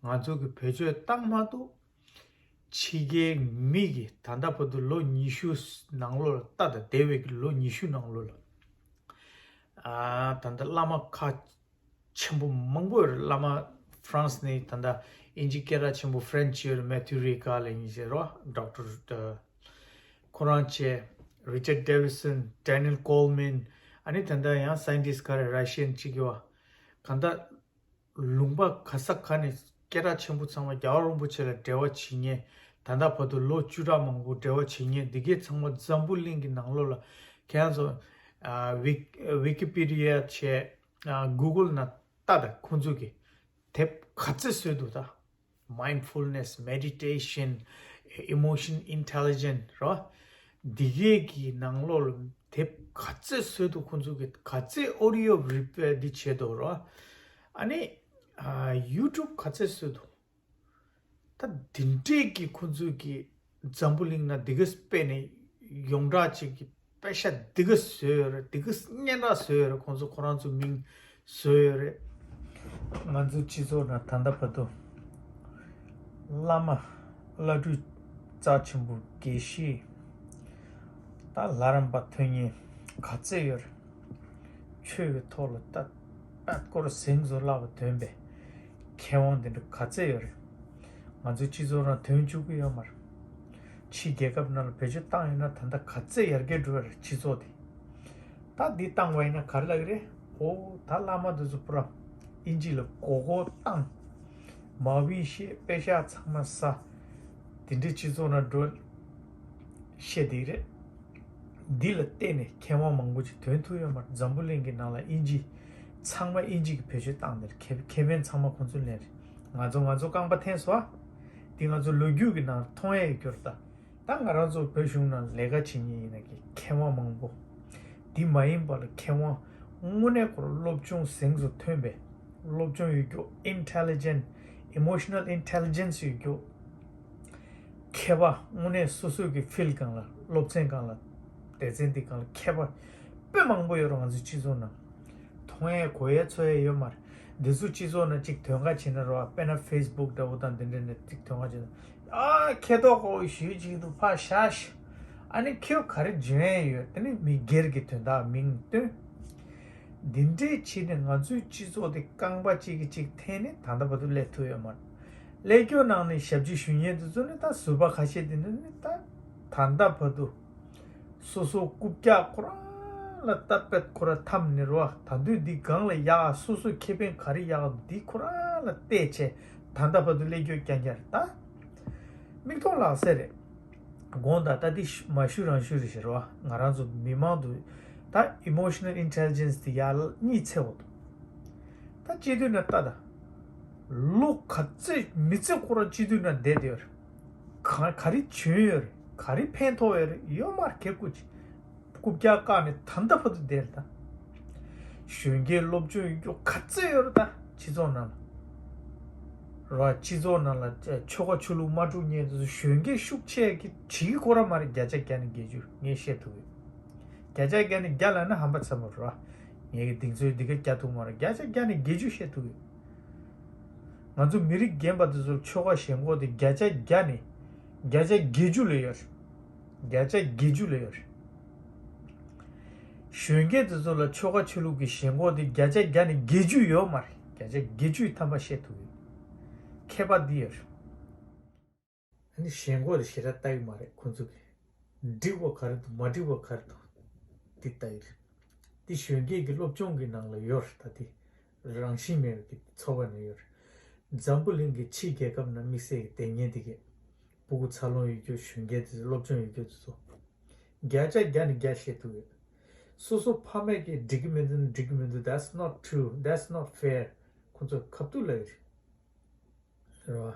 ང་ཚོ་གི་བེད་སྤྱོད་བཏང་མ་ཐུབ། ཕྱི་རྒྱལ་མི་གིས་ད་ལྟ་བར་དུ་ལོ་ཉི་ཤུ་ནང་ལོགས་ལ། ད་ད་འདས་པའི་གི་ལོ་ཉི་ཤུ་ནང་ལོགས་ལ། ཨ། ད་ལྟ་བླ་མ་ཁག་ཆེན་པོ་མང་པོ་ཡོད་རེད། བླ་མ་France ནས་ད་ལྟ་དབྱིན་ཇི་སྐད་གྲགས་ཆེན་པོ་French ཡོད་རེད། Mathieu Ricard ལབ་མཁན་ཅིག་རེད་པ། Doctor ཁོ་རང་བྱས། Richard Davidson, Daniel Goleman, ཨ་ནི་ད་ལྟ་ཡང་scientist ག་རེ་Russian ཅིག་ཡོད་པ། གང་ལྟར། ལུང་པ་ག་ས་ག་ནས་སྐད་གྲགས་ཆེན་པོ་ཚང་མ་རྒྱལ་བ་རིན་པོ་ཆེ་ལ་འབྲེལ་བ་བྱེད་མཁན། ད་ལྟ་བར་དུ་ལོ་བཅུ་ཕྲག་མང་པོ་འབྲེལ་བ་བྱེད་མཁན་འདི་གས་ཚང་མ་འཛམ་བུ་གླིང་གི་ནང་ལོགས་ལ། ཁྱེད་རང་ཚོ་ཨ་Wik- Wikipedia བྱས། ཨ་Google ནང་ལྟ་དང་། ཁོང་ཚོ་གིས་དེབ་ག་ཚོད་བཟོས་འདུག་ད། mindfulness, meditation, emotion intelligence རོ། འདི་གས་ཀྱི་ནང་ལོགས་ལ་དེབ་ག་ཚོད་བཟོས་འདུག་ཁོང་ཚོ་གིས་ག་ཚོད་audio rep- འདི་བྱས་འདུག་རོ། ཨ་ནི་ཨ་YouTube ག་ཚོད་བཟོས་འདུག་ད་འདི་འདྲས་ཀྱི་ཁོང་ཚོ་གིས་འཛམ་བུ་གླིང་ན་འདི་གས་སྤེལ་ནས་ཡོངས་གྲགས་ཅིག་གི་པེ་ཤ་འདི་ག་བཟོས་ཡོད་རེད། འདི་ག་སྙན་གྲགས་བཟོས་ཡོད་རེད། ཁོང་ཚོ་ཁོ་རང་ཚོ་མིང་བཟོས་ཡོད་རེད། ང་ཚོའི་སྤྱི་ཚོགས་ནང་ད་ལྟ་བར་དུ་བླ་མ་བླ་སྤྲུལ་རྩ་ཆེན་པོ་དགེ་བཤེས་ད་ལྷ་རམས་པ་ཐོན་མཁན་ག་ཚོད་ཡོད་རེད། ཆོས་ཀྱི་ཐོག་ལ་ད་པད་སྐོར་གཟེངས་སུ་བརླག་པ་ཐོན་པའི་མཁས་དབང་དེ་འདྲ་ག་ཚོད་ཡོད་རེད། ང་ཚོའི་སྤྱི་ཚོགས་ནང་ཐོན་བཅུག་གི་ཡོད་མ་རེད། ཕྱི་རྒྱལ་ཁབ་ནང་ལ་བེད་སྤྱོད་བཏང་ཡོད་ན་ད་ལྟ་ག་ཚད་ཡར་རྒྱས་འགྲོ་བ་རེད་སྤྱི་ཚོགས་དེ། ད་འདི་བཏང་བ་ཡིན་ན་ག་རེ་ལབ་ཀྱི་རེད། ཨོ་ད་བླ་མ་དེ་ཚོ་པུ་ར་དབྱིན་ཇི་ལ་མགོ་སྐོར་བཏང་། མ་བི་བཤད། པེ་ཤག་ཚང་མ་ཟ། དེ་འདྲའི་སྤྱི་ཚོགས་ནང་འགྲོ། བཤད་དེ་རེད། འདི་ལ་བརྟེན་ནས་མཁས་དབང་མང་པོ་ཅིག་ཐོན་ཐུབ་ཡོད་མ་རེད། འཛམ་བུ་གླིང་གི་ནང་ལ་དབྱིན་ཇི་ཚང་མ་དབྱིན་ཇི་གི་བེད་སྤྱོད་བཏང་དེར་ཁེ་ཁེ་ཕན་ཚང་མ་ཁོང་ཚོ་ལེན་རེད། ང་ཚོ་ང་ཚོ་རྐང་པ་འཐེན་སོང་ཨ། འདི་ང་ཚོ་ལོ་རྒྱུས་ཀྱི་ནང་མཐོང་ཡས་ཡོད་རྒྱུ་རེད་ད། ད་ང་རང་ཚོ་བོད་གཞུང་ནང་ལས་ཀ་བྱེད་མཁན་ཡིན་ན་གི་མཁས་དབང་མང་པོ། འདི་མ་ཡིན་པ་ལ་མཁས་དབང་དངོས་གནས་ཁོ་རང་སློབ་སྦྱོང་གཟེངས་སུ་ཐོན་པའི་སློབ་སྦྱོང་ཡོད་རྒྱུ། intelligent, emotional intelligence ཡོད་རྒྱུ། མཁས་པ་དངོས་གནས་སོ་སོའི་གི་field སྒང་ལ། སློབ་ཚན་སྒང་ལ། སྡེ་ཚན་འདི་སྒང་ལ་མཁས་པ་དཔེ་མང་པོ་ཡོད་རེད་ང་ཚོའི་སྤྱི་ཚོགས་ནང་། མཐོང་ཡས་གོ་ཡས་ཚོར་ཡས་ཡོད་མ་རེད། འདི་ཚོ་སྤྱི་ཚོགས་ནང་གཅིག་དོན་ཁ་བྱེད་ན་རོ། དཔེར་ན་ཕེ་སི་བུག་འདྲ་བོ་དང་འདི་འདྲ་ནས་གཅིག་དོན་ཁ་བྱེད་ན། ཨ་ཁེ་ཐོག་ཁོ་ཞུས་ཅིག་འདུག་ཕ་ཤ་ཤ། ཨ་ནི་ཁྱོད་ག་རེ་འཇོན་ཡས་ཡོད། དེ་ནི་མི་སྒེར་གྱི་དོན་དག་མིང་བཏོན། འདི་འདྲའི་ཆེད་ནས་ང་ཚོའི་སྤྱི་ཚོགས་དེ་རྐང་པ་གཅིག་གིས་གཅིག་འཐེན་ནས་ད་ལྟ་བར་དུ་སླེབས་ཐུབ་ཡོད་མ་རེད། སླེབས་སྐྱོ་ནང་ནས་ཞབས་ཕྱི་ཞུ་མཁན་དེ་ཚོ་ནི་ད་ཟུར་པ་ཁ་ཤས་དེ་འདྲ་ནི་ད་ད་ལྟ་བར་དུ། སོ་སོ་རྐུབ་བཀྱག་ཁོ་རང་ལ་ད་པད་ཁོ་ར་འཐམ་ནས་རོ། ད་དུས་འདི་སྒང་ལ་ཡག་སོ་སོ་ཁེ་ཕན་ག་རེ་ཡག་འདི་ཁོ་རང་ལ་བལྟས་བྱས་ད་ལྟ་བར་དུ་སླེབས་རྒྱུ་རྐྱང་རྐྱང་རེད་ད། མིག་མཐོང་ལག་ཟེར་རེད། དགོངས་དག་ད་འདི་མ་ཞུ་རང་ཞུ་རེད་ཟེར་རོ། ང་རང་ཚོ་མི་མང་དུ་ད་emotional intelligence་དེ་ཡར་གཉིད་ཚེ་བོ་དུ། ད་སྤྱི་འཐུས་ན་ལྟ་ད། ལོ་ག་ཚོད་མི་ཚེ་ཁོ་རང་སྤྱི་འཐུས་ན་བསྡད་དེ་ཡོད་རེད། ག་ག་རེ་བྱུང་ཡོད་རེད། ག་རེ་ཕན་ཐོགས་ཡོད་རེད། ཡོད་མ་རེད། ཁེ་རྐུ་ཅི། རྐུབ་བཀྱག་བཀག་ནས་ད་ལྟ་བར་དུ་བསྡད་རེད་ད། གཞོན་སྐྱེས་སློབ་སྦྱོང་ཡོད་རྒྱུ་ག་ཚོད་ཡོད་རེད་ད་སྤྱི་ཚོགས་ནང་ལ། རོ། སྤྱི་ཚོགས་ནང་ལ་ཆོལ་ཁ་ཆོས་ལུགས་མ་དཀྲུག་མཁན་དེ་ཚོ་གཞོན་སྐྱེས་ཤུགས་ཆེ་གི་བྱེད་ཀྱི་ཁོ་ར་མ་རེད། བརྒྱ་ཆ་བརྒྱ་ནས་བརྒྱད་ཅུ་ངས་བཤད་ཐུབ་ཡོད། བརྒྱ་ཆ་བརྒྱ་ནས་བརྒྱ་ལབ་ན་ཧམ་པ་ཚ་པོ་རེད་རོ། ངས་གི་གདེང་ཚོད་འདི་ག་བརྒྱ་ཐུབ་མ་རེད། བརྒྱ་ཆ་བརྒྱ་ནས་བརྒྱད་ཅུ་བཤད་ཐུབ་ཡོད། ང་ཚོ་མི་རིགས་རྒན་པ་དེ་ཚོར་ཆོལ་ཁ་ཞེན་ཁོག་དེ་བརྒྱ་ཆ་བརྒྱ་ནས་བརྒྱ་ཆ་བརྒྱད་ཅུ་ལས་ཡོད་རེད། བརྒྱ་ཆ་བརྒྱད་ཅུ་ལས་ཡོད་རེད། གཞོན་སྐྱེས་དེ་ཚོ་ལ་ཆོལ་ཁ་ཆོས་ལུགས་ཀྱི་ཞེན་ཁོག་དེ་བརྒྱ་ཆ་བརྒྱ་ནས་བརྒྱད་ཅུ་ཡོད་མ་རེད། བརྒྱ་ཆ་བརྒྱད་ཅུའི་ཐམ་པ་བཤད་ཐུབ་ཡོད། ཁྱད་པར་འདི་ཡོད་རེད། ཨ་ནི་ཞེན་ཁོག་དེ་ཞེ་དྲག་ལྟ་གི་མ་རེད། ཁོང་ཚོ་གི་འགྲིག་པ་ག་རེ་འདུག་མ་འགྲིག་པ་ག་རེ་འདུག་འདི་ལྟ་ཡི་རེད། འདི་གཞོན་སྐྱེས་ཀྱི་སློབ་སྦྱོང་གི་ནང་ལ་ཡོད་རེད། ད་འདི་རང་བཞིན་མེད་པའི་ཚོར་བ་ནས་ཡོད་རེད། འཛམ་བུ་གླིང་གི་ཕྱི་རྒྱལ་ཁབ་ནང་དམིགས་བསལ་གྱི་དེ་ཉིད་འདི་གས་སྤུ་གུ་འཚར་ལོངས་ཡོད་རྒྱུ་གཞོན་སྐྱེས་དེ་ཚོ་སློབ་སྦྱོང་ཡོད་རྒྱུ་དེ་ཚོ་བརྒྱ་ཆ་བརྒྱ་ནས་བརྒྱ་བཤད་ཐུབ་ཡོད། སོ་སོ་ཕ་མས་ཀྱིས་འགྲིག་གི་མི་འདུག་ན་འགྲིག་གི་མི་འདུག That's not true. That's not fair. ཁོ་ཚོ་ཁ་ཐུག་ལ་ཡོད་རེད། རེད་བ།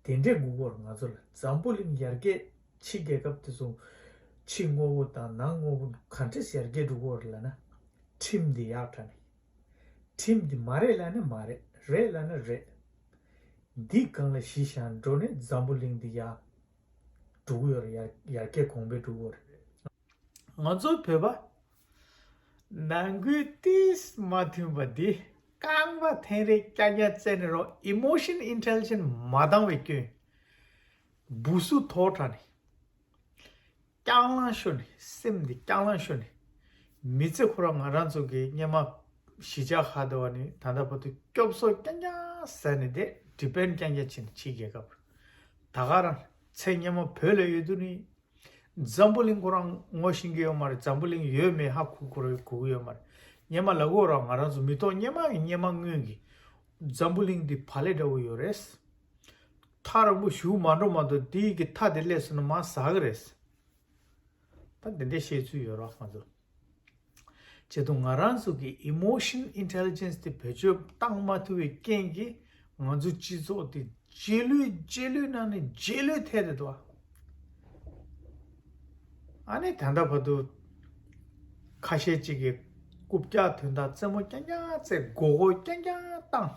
དེ་འདྲས་དགོས་ཀྱི་ཡོད་རེད། ང་ཚོ་ལ་འཛམ་བུ་གླིང་ཡར་རྒྱས་ཕྱི་རྒྱལ་ཁབ་དེ་ཚོ་ཕྱི་དངོས་པོ་དང་ནང་དངོས་པོ་ག་འདྲས་ཡར་རྒྱས་འགྲོ་གི་ཡོད་རེད་ལབ་ན། ཁྲིམས་འདི་ཡག་དྲགས་ནས། ཁྲིམས་འདི་མ་རེད་ལབ་ན་མ་རེད། རེད་ལབ་ན་རེད། འདི་སྒང་ལ་གཞི་བཞག་འགྲོ་ནས་འཛམ་བུ་གླིང་འདི་ཡར་འགྲོ་གི་ཡོད་རེད། ཡར་ཡར་རྒྱས་གོང་འཕེལ་འགྲོ་གི་ཡོད་རེད། ང་ཚོ་བོད་པ་ནང་ཁུལ་ཏིས་མ་མཐུན་པ་འདི་རྐང་པ་འཐེན་རེས་རྐྱང་རྐྱང་རྩེ་ནས་རོ། Emotion intelligence་མ་འདང་བའི་སྐྱོན། སྦུ་སུ་ཐོག་དྲགས་ནས་རྐྱང་ལངས་ཤོར་ནས་སེམས་འདི་རྐྱང་ལངས་ཤོར་ནས་མི་ཚེ་ཁོ་རང་ང་རང་ཚོ་གི་སྔོན་མ་གཞིས་ཆགས་ཁག་དེ་བ་ནས་ད་ལྟ་བར་དུ་སྐྱོབ་གསོ་རྐྱང་རྐྱང་ཟ་ནས་བསྡད། Depend་རྐྱང་རྐྱང་བྱས་ནས་ཕྱི་རྒྱལ་ཁབ་ད་ག་རང་ཚེ་སྔོན་མ་བོད་ལ་ཡོད་དུས་ནས། འཛམ་བུ་གླིང་ཁོ་རང་ངོ་ཤེས་ཀྱི་ཡོད་མ་རེད། འཛམ་བུ་གླིང་ཡོད་མེད་ཧ་གོ་གོ་རེད། གོ་གི་ཡོད་མ་རེད། སྔོན་མ་ལབ་དགོས་ར། ང་རང་ཚོ་མི་ཐོག་སྔོན་མ་གི་སྔོན་མ་སྔོན་གྱི་འཛམ་བུ་གླིང་འདི་བག་ལེབ་འདྲ་བོ་ཡོད་རེད། ཐག་རིང་པོ་ཞིག་མ་འགྲོ་མ་གཏོགས་དེའི་གི་ཐག་དེ་སླེབས་སོང་ན་མར་ཟག་གི་རེད། ད་འདི་འདྲའི་བཤད་ཚུལ་ཡོད་ར་ང་ཚོ། བྱེད་དུས་ང་རང་ཚོ་གི་emotion intelligence་དེ་བེད་སྤྱོད་བཏང་མ་ཐུབ་པའི་རྐྱེན་གྱིས་ང་ཚོ་སྤྱི་ཚོགས་དེ་རྗེས་ལུས་རྗེས་ལུས་ནང་ནས་རྗེས་ལུས་ཐེབས་བསྡད་འདུག་ཨ་ནི་ད་ལྟ་བར་དུ་ཁ་ཤས་ཅིག་གིས་རྐུབ་བཀྱག་དོན་དག་རྩེད་མོ་རྐྱང་རྐྱང་རྩེ། མགོ་སྐོར་རྐྱང་རྐྱང་བཏང་།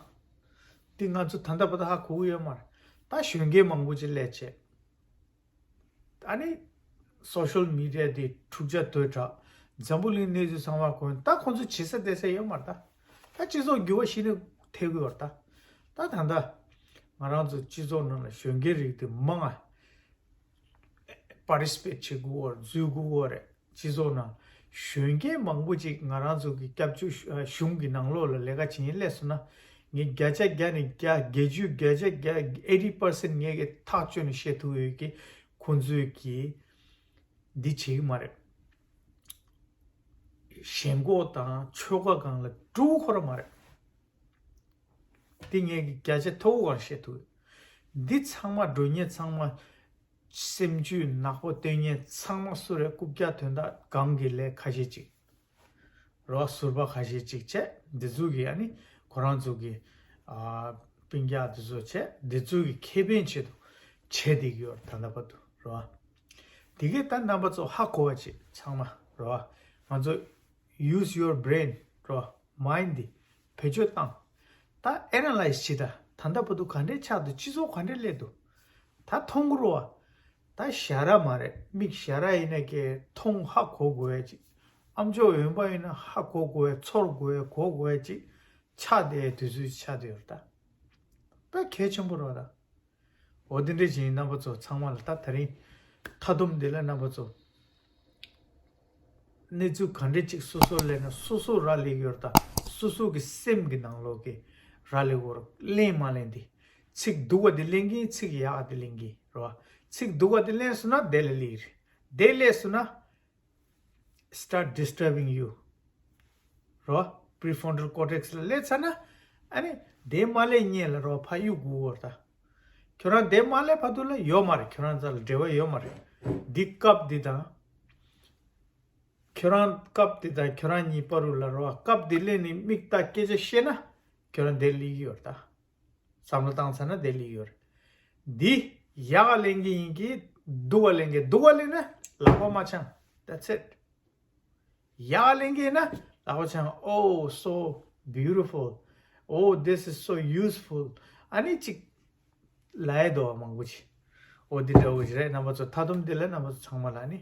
དེ་ང་ཚོ་ད་ལྟ་བར་དུ་ཧ་གོ་གི་ཡོད་མ་རེད། ད་གཞོན་སྐྱེས་མང་པོ་ཅིག་སླེབས་བྱས། ཨ་ནི་social media་དེ་འཁྲུག་ཆ་དོད་དྲགས། འཛམ་བུ་གླིང་གནས་ཚུལ་ཚང་མ་གོ། ད་ཁོང་ཚོ་བྱེད་ས་བསྡད་ས་ཡོད་མ་རེད་ད། ད་སྤྱི་ཚོགས་འགྱུར་བ་ཤིན་ཏུ་ཐེབས་ཀྱི་ཡོད་རེད་ད། ད་ད་ལྟ་ང་རང་ཚོ་སྤྱི་ཚོགས་ནང་ལ་གཞོན་སྐྱེས་རིགས་དེ་མང་ང་participate་བྱེད་དགོས་ཡོད་རེད། འཛུལ་དགོས་ཡོད་རེད། སྤྱི་ཚོགས་ནང་གཞོན་སྐྱེས་མང་པོ་ཅིག་ང་རང་ཚོ་གི་སྐྱབས་བཅོལ་གཞུང་གི་ནང་ལོགས་ལ་ལས་ཀ་བྱེད་མཁན་སླེབས་སོང་ན། ངས་བརྒྱ་ཆ་བརྒྱ་ནས་བརྒྱ་བརྒྱད་ཅུ་བརྒྱ་ཆ་བརྒྱ་eighty percent་ངས་གི་ཐག་གཅོད་ནས་བཤད་ཐུབ་ཡོད་ཀི། ཁོང་ཚོས་ཀྱིས་འདི་བྱེད་ཀྱི་མ་རེད། ཞེན་ཁོག་དང་ཆོལ་ཁ་སྒང་ལ་འགྲོ་གི་ཁོ་རང་མ་རེད། འདི་ངས་ཀྱི་བརྒྱ་ཆ་མཐོ་བོ་སྒང་བཤད་ཐུབ་ཡོད། འདི་ཚང་མ་འགྲོ་མཁན་ཚང་མ། སེམས་རྒྱུད་ནག་པོ་སྟོན་མཁན་ཚང་མ་སུ་རེད། རྐུབ་བཀྱག་དོན་དག་སྒང་གི་ལས་ཁ་ཤས་ཅིག་རོ། ཟུར་པ་ཁ་ཤས་ཅིག་བྱས། འདི་ཚོ་གི་ཨ་ནི་ཁོ་རང་ཚོ་གི་ཨ་སྤུན་ཀྱག་འདི་ཚོ་བྱས། འདི་ཚོ་གི་ཁེ་ཕན་ཆེད་དུ་བྱས་བསྡད་ཀྱི་ཡོད་རེད་ད་ལྟ་བར་དུ་རོ། དེ་གས་ད་རྣམ་པ་ཚོ་ཧ་གོ་བ་བྱེད་ཚང་མ་རོ། ང་ཚོ་use your brain རོ། mind་འདི་བེད་སྤྱོད་བཏང་། ད་analyze་བྱེད་ད། ད་ལྟ་བར་དུ་ག་འདྲས་ཆགས་འདུག་སྤྱི་ཚོགས་ག་འདྲས་སླེབས་འདུག་ད་མཐོང་གི་རེད་བ། ད་ཞ་ར་མ་རེད། མིག་ཞ་ར་ཡིན་ན་ཀྱེ་མཐོང་ཧ་གོ་དགོས་ཡ་ཅིག་ཨམ་ཅོག་འོན་པ་ཡིན་ན་ཧ་གོ་དགོས་ཡ། ཚོར་དགོས་ཡ། གོ་དགོས་ཡ་ཅིག་ཆགས་བསྡད་དུས་ཚོད་ཆགས་བསྡད་ཡོད་རེད་ད། དཔེ་གལ་ཆེན་པོ་རེད་ད། འོ་དེ་འདྲ་བྱས་རྣམ་པ་ཚོ་ཚང་མ་ལ་ད་དེ་རིང་མཐའ་སྡོམ་འདི་ལ་རྣམ་པ་ཚོ། གནས་ཚུལ་ག་འདྲ་ཅིག་སོ་སོར་སླེབས་ན་སོ་སོ་རག་ལས་ཀྱི་ཡོད་རེད་ད། སོ་སོ་གི་སེམས་ཀྱི་ནང་ལོགས་ཀྱི་རག་ལས་ཀྱི་ཡོད་རེད། གླེང་མ་གླེང་འདི། ཚིག་སྡུག་པ་འདི་གླེང་གིན་ཚིག་ཡག་འདི་གླེང་གིན་རེད་བ། ཚིག་སྡུག་པ་འདི་གླེང་སོང་ན་དེ་ལ་ལས་རེད། དེ་ལས་སོང་ན། start disturbing you རོ། prefrontal cortex ལ་སླེབས་ཚར་ན། ཨ་ནི་དེ་མ་སླེབས་སྔོན་ལ་རོ་ཕ་གཡུག་དགོས་བར་ད། ཁྱོད་རང་དེ་མ་སླེབས་བར་དུ་ལ་ཡོད་མ་རེད། ཁྱོད་རང་རྩ་ལ་འབྲེལ་བ་ཡོད་མ་རེད། འདི་སྐབས་འདི་དང་། ཁྱོད་རང་སྐབས་འདི་དང་ཁྱོད་རང་གཉིས་བར་དུ་ལ་རོ་སྐབས་འདི་སླེབས་ནས་མིག་ལྟ་སྐད་ཆ་བཤད་ན། ཁྱོད་རང་དེ་སླེབས་ཀྱི་ཡོད་རེད་ད། བསམ་བློ་བཏང་ཚར་ན་དེ་སླེབས་ཀྱི་ཡོད་རེད། འདི་ཡག་ག་ལེན་གྱི་ཡིན་གྱི། སྡུག་ག་ལེན་གྱི། སྡུག་ག་ལེན་ན་ལག་པ་མ་འཆང་། That's it. ཡག་ག་ལེན་གྱི་ཡིན་ན་ལག་པ་འཆང་། Oh, so beautiful. Oh, this is so useful. ཨ་ནི་ཅིག་ལབ་ཡས་འདུག་བ་མང་པོ་ཅིག་འོ་འདི་འདྲ་བོ་ཞིག་རེད། རྣམ་པ་ཚོ་མཐའ་སྡོམ་འདི་ལ་རྣམ་པ་ཚོ་ཚང་མ་ལ་ནི།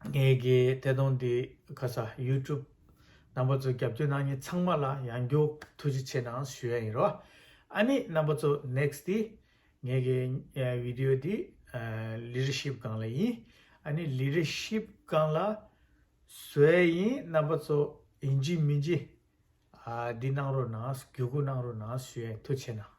ངས་ཀྱི་ཐད་གཏོང་འདི་ཁ་ས་YouTube རྣམ་པ་ཚོ་རྒྱབ་སྐྱོར་གནང་མཁན་ཚང་མ་ལ་ཡང་བསྐྱར་ཐུགས་རྗེ་ཆེ་གནང་ཞུ་ཡ་ཡིན་རོ། ཨ་ནི་རྣམ་པ་ཚོ་next འདི་ངས་ཀྱི་video འདི་leadership སྒང་ལ་ཡིན། ཨ་ནི་leadership སྒང་ལ་བཟོ་ཡ་ཡིན། རྣམ་པ་ཚོ་ཡིན་གཅིག་མིན་གཅིག་འདི་གནང་རོགས་གནང་། བརྒྱུད་སྐུར་གནང་རོགས་གནང་ཞུ་ཡ་ཡིན། ཐུགས་རྗེ་ཆེ་གནང་།